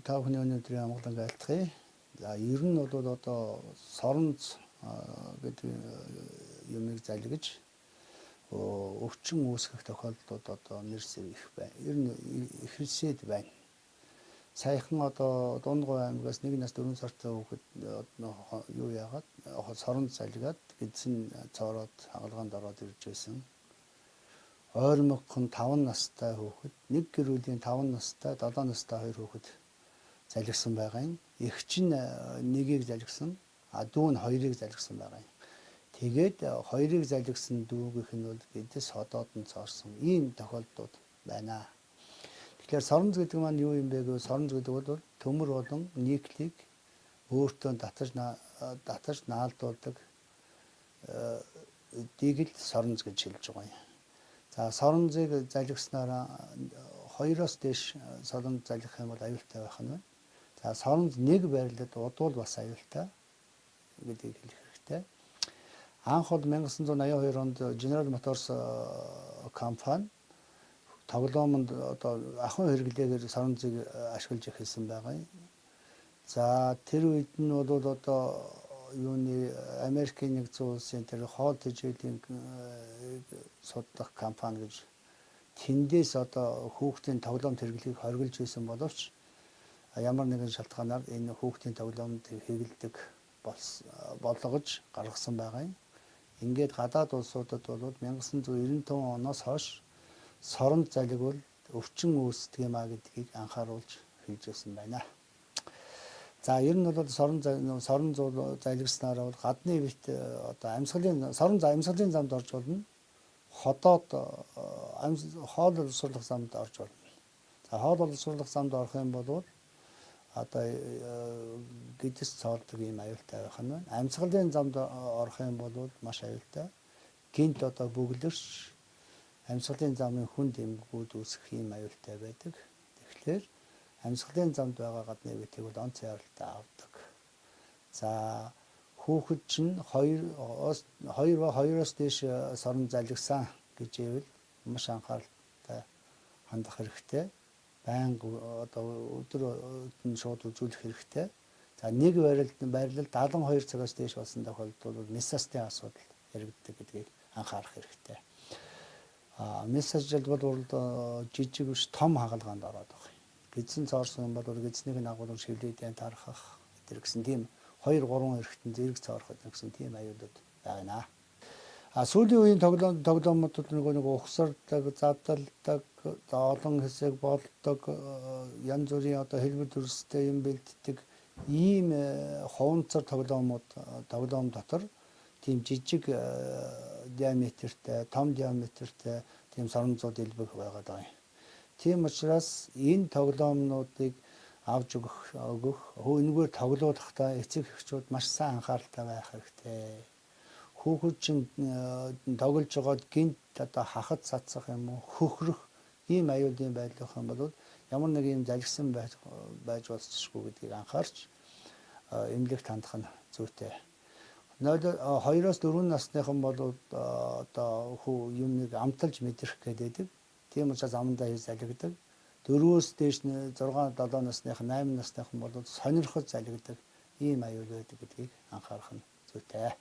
Та бүхний өнөөдрийн амгаланг айлтгая. За, ер нь бол одоо соронз гэдэг юмыг залгиж өвчин үүсгэх тохиолдлууд одоо нэр сэв их байна. Ер нь ихэлсээд байна. Саяхан одоо Дундгуй аймгаас 1 нас 4 сартай хүүхэд юу яагаад соронз залгаад гэдсэн цоороод хагалгаанд ороод ирж байсан. Ойрмогхон 5 настай хүүхэд, нэг гэр бүлийн 5 настай, 7 настай хоёр хүүхэд залгисан байгаа юм. Эгч нь нэгийг залгисан, а дүү нь хоёрыг залгисан байгаа юм. Тэгээд хоёрыг залгисан дүүгийнх нь бол гэдэс ходоод нь цоорсон ийм тохиолдлууд байна. Тэгэхээр соронз гэдэг маань юу юм бэ гэвэл соронз гэдэг бол төмөр болон никлийг өөртөө татаж наалдуулдаг дийг л соронз гэж хэлж байгаа юм. За, соронзыг залгиснараа хоёроос дээш соронз залгих юм бол аюултай байх нь байна. За, соронз нэг байрлалд удвал бас аюултай гэдгийг хэлэх хэрэгтэй. Анх бол 1982 онд General Motors компани тоглоомонд одоо ахуйн хэрэглээгээр соронзыг ашиглаж эхэлсэн байгаа юм. За, тэр үед нь бол одоо юуны Америкийн нэгдсэн улсын тэр хоол тэжээлийн судлах компани гэж тэндээс одоо хүүхдийн тоглоом хэрэглэгийг хоригдож байсан боловч ямар нэгэн шалтгаанаар энэ хүүхдийн тоглоомд хэрэглэдэг болгож гаргасан байгаа юм. Ингээд гадаад улсуудад бол 1995 оноос хойш соронд залгивал өвчин үүсдэг юм а гэдгийг анхааруулж хэлж байсан байна. За, ер нь бол сорон зул залгиснараа бол гадны бит одоо амьсгалын сорон амьсгалын замд орж болно. Ходоод хоол боловсруулах замд орж болно. За, хоол боловсруулах замд орох юм бол одоо гэдэс цоолдог ийм аюултай байх нь байна. Амьсгалын замд орох юм бол маш аюултай. Гинт одоо бөглөрч амьсгалын замын хүнд эмгэгүүд үүсэх ийм аюултай байдаг. Тэгэхээр амьсгалын замд байгаа гадны битийг бол онц яаралтай авдаг. За, хүүхэд чинь 2 ба 2-оос дээш сорон залгисан гэж ивэл маш анхааралтай хандах хэрэгтэй. Байнга одоо өдөр нь шууд үзүүлэх хэрэгтэй. За, нэг байрлал 72 цагаас дээш болсон тохиолдолд бол мессастын асуудал яригддаг гэдгийг анхаарах хэрэгтэй. А мессаж бол жижиг биш, том хагалгаанд ороод байгаа юм. Гэдсэн цоорсон юм бол гэдснийг нь агуулгын шивлийдэн тархах гэтэр гэсэн тийм 2 3 эргэтэн зэрэг цоорох гэсэн тийм аюулууд байгаа. А сүүлийн үеийн тоглоомнуудад нөгөө ухсардаг, задалдаг, олон хэсэг болдог, янз бүрийн одоо хэлбэр дүрстэй юм бэлддэг ийм хуванцар тоглоомууд, тоглоом дотор тийм жижиг диаметртэй, том диаметртэй тийм соронзууд элбэг байгаад байгаа юм. Тийм учраас энэ тоглоомнуудыг авч өгөх энэгээр тоглоулахдаа эцэг эхчүүд маш сайн анхааралтай байх хэрэгтэй. Хүүхэд чинь тоглож байгаад гинт одоо хахад цацах юм уу, хөхрөх ийм аюулын байдал байх юм бол ямар нэг юм залгисан байж болцсохгүй гэдгийг анхаарч эмнэлэгт хандах нь зүйтэй. 2-оос 4 насныхан бол одоо хүү юмыг амталж мэдрэх гэдэг. Тийм учраас амандаа хийж залгидаг. 4-өөс дээш 6 7 насныхан, 8 насныхан бол сонирхож залгидаг ийм аюул байдаг гэдгийг анхаарах нь зүйтэй.